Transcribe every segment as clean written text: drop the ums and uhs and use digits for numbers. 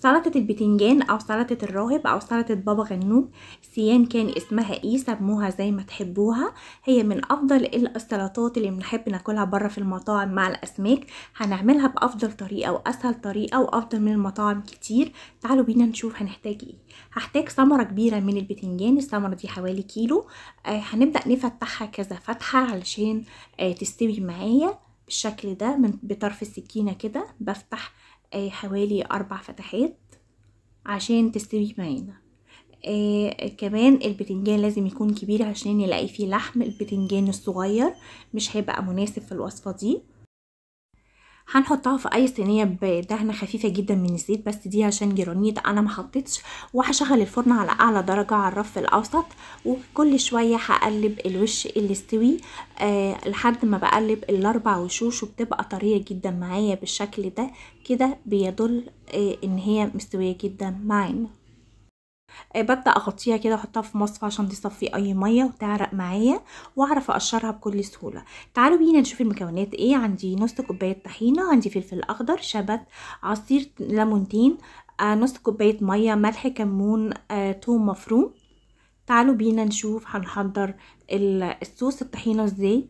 سلطة البتنجان أو سلطة الراهب أو سلطة بابا غنوج، سيان كان اسمها ايه سموها زي ما تحبوها. هي من أفضل السلطات اللي بنحب ناكلها بره في المطاعم مع الأسماك. هنعملها بأفضل طريقة وأسهل طريقة وأفضل من المطاعم كتير. تعالوا بينا نشوف هنحتاج ايه. هحتاج ثمرة كبيرة من البتنجان، الثمرة دي حوالي كيلو. هنبدأ نفتحها كذا فتحة علشان تستوي معايا بالشكل ده. من بطرف السكينة كده بفتح حوالي 4 فتحات عشان تستوي معانا. كمان البتنجان لازم يكون كبير عشان نلاقي فيه لحم. البتنجان الصغير مش هيبقى مناسب في الوصفة دي. هنحطها في اي صينية بدهنه خفيفة جدا من الزيت، بس دي عشان جرانيت انا ما حطيتش. وهشغل الفرن على اعلى درجه على الرف الاوسط، وكل شوية هقلب الوش اللي استوي لحد ما بقلب ال4 وشوش، وبتبقى طرية جدا معايا بالشكل ده كده، بيدل ان هي مستوية جدا معانا. ببدا اغطيها كده واحطها في مصفى عشان تصفي اي مية وتعرق معايا واعرف اقشرها بكل سهولة. تعالوا بينا نشوف المكونات ايه. عندي نص كوباية طحينه، عندي فلفل اخضر، شبت، عصير ليمونتين، نص كوباية مية، ملح، كمون، توم مفروم. تعالوا بينا نشوف هنحضر الصوص الطحينه ازاي.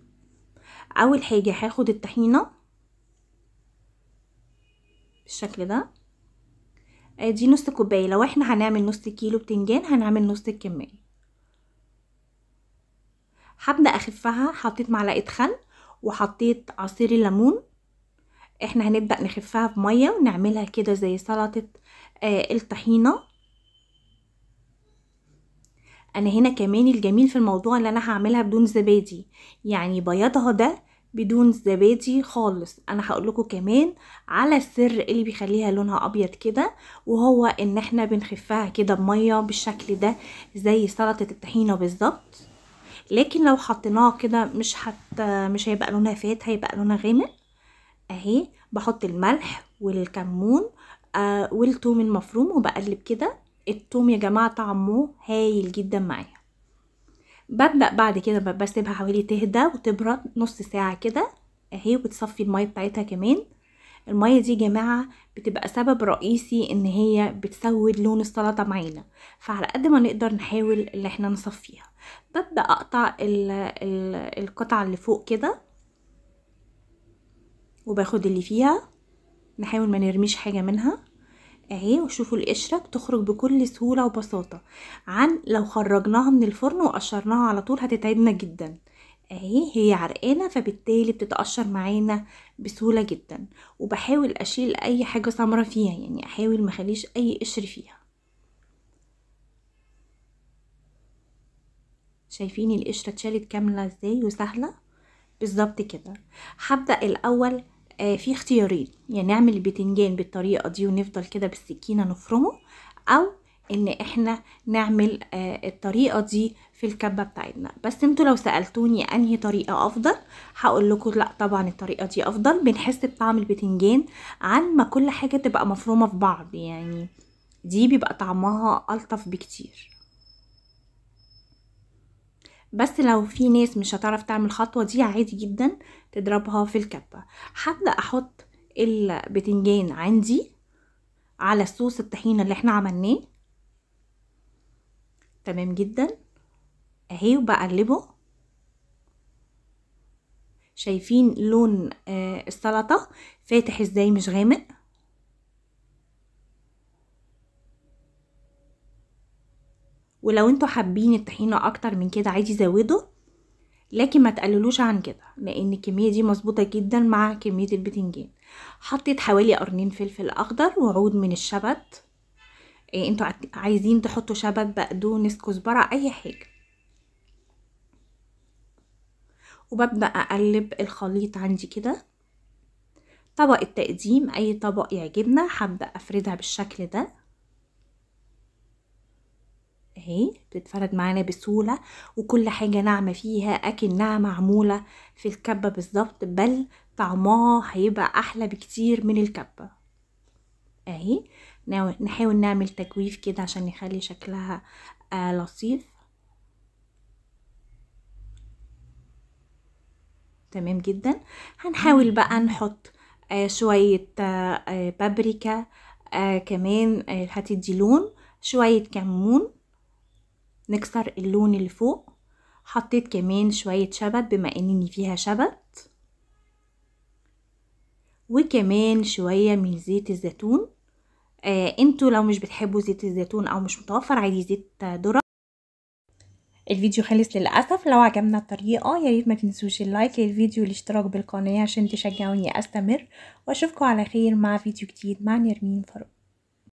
اول حاجة هاخد الطحينه بالشكل ده، دي نص كوباية. لو احنا هنعمل نص كيلو بتنجان هنعمل نص الكمية. هبدا اخفها. حطيت معلقه خل وحطيت عصير الليمون. احنا هنبدا نخفها بميه ونعملها كده زي سلطة الطحينه. انا هنا كمان الجميل في الموضوع ان انا هعملها بدون زبادي، يعني بياضها ده بدون زبادي خالص. انا هقول لكم كمان على السر اللي بيخليها لونها ابيض كده، وهو ان احنا بنخفها كده بميه بالشكل ده زي سلطة الطحينه بالظبط. لكن لو حطيناها كده مش هيبقى لونها فات، هيبقى لونها غامق. اهي بحط الملح والكمون والثوم المفروم وبقلب كده. الثوم يا جماعة طعمه هايل جدا معايا. ببدأ بعد كده بسيبها حوالي تهدى وتبرد نص ساعة كده اهي، وبتصفي المية بتاعتها. كمان المية دي يا جماعة بتبقى سبب رئيسي ان هي بتسود لون السلطة معانا، فعلى قد ما نقدر نحاول ان احنا نصفيها. ببدأ اقطع القطعة اللي فوق كده وباخد اللي فيها، نحاول ما نرميش حاجة منها اهي. وشوفوا القشرة بتخرج بكل سهولة وبساطة، عن لو خرجناها من الفرن وقشرناها على طول هتتعبنا جدا. اهي هي عرقانه فبالتالي بتتقشر معانا بسهولة جدا. وبحاول اشيل اي حاجة سمرة فيها، يعني احاول ما اخليش اي قشر فيها. شايفين القشرة اتشالت كاملة ازاي وسهلة بالظبط كده. هبدا الاول في اختيارين، يعني نعمل البتنجان بالطريقة دي ونفضل كده بالسكينة نفرمه، او ان احنا نعمل الطريقة دي في الكبه بتاعتنا. بس انتوا لو سالتوني انهي طريقه افضل هقول لكم لا طبعا الطريقة دي افضل، بنحس بطعم البتنجان عن ما كل حاجة تبقى مفرومه في بعض، يعني دي بيبقى طعمها الطف بكتير. بس لو في ناس مش هتعرف تعمل الخطوة دي عادي جدا تضربها في الكبه. هبدا احط البتنجان عندي على الصوص الطحينه اللي احنا عملناه، تمام جدا اهي، وبقلبه. شايفين لون السلطة فاتح ازاي مش غامق. ولو انتوا حابين الطحينه اكتر من كده عادي زودوا، لكن ما تقللوش عن كده لان الكمية دي مظبوطة جدا مع كمية البتنجان. حطيت حوالي قرنين فلفل اخضر وعود من الشبت. انتوا عايزين تحطوا شبت، بقدونس، كزبره، اي حاجة. وببدا اقلب الخليط عندي كده. طبق التقديم اي طبق يعجبنا هبدا افردها بالشكل ده اهي، بتتفرد معانا بسهولة وكل حاجة ناعمة فيها اكنها معمولة في الكبه بالظبط، بل طعمها هيبقى احلى بكتير من الكبه اهي. نحاول نعمل تجويف كده عشان نخلي شكلها لطيف. تمام جدا. هنحاول بقى نحط شوية بابريكا، كمان هتدي لون. شوية كمون نكسر اللون اللي فوق. حطيت كمان شوية شبت بما انني فيها شبت، وكمان شوية من زيت الزيتون. انتوا لو مش بتحبوا زيت الزيتون او مش متوفر عادي زيت ذرة. الفيديو خلص للأسف. لو عجبنا الطريقة يا ريت ما تنسوش ال like للفيديو والاشتراك بالقناة عشان تشجعوني استمر، واشوفكم على خير مع فيديو جديد مع نرمين فاروق.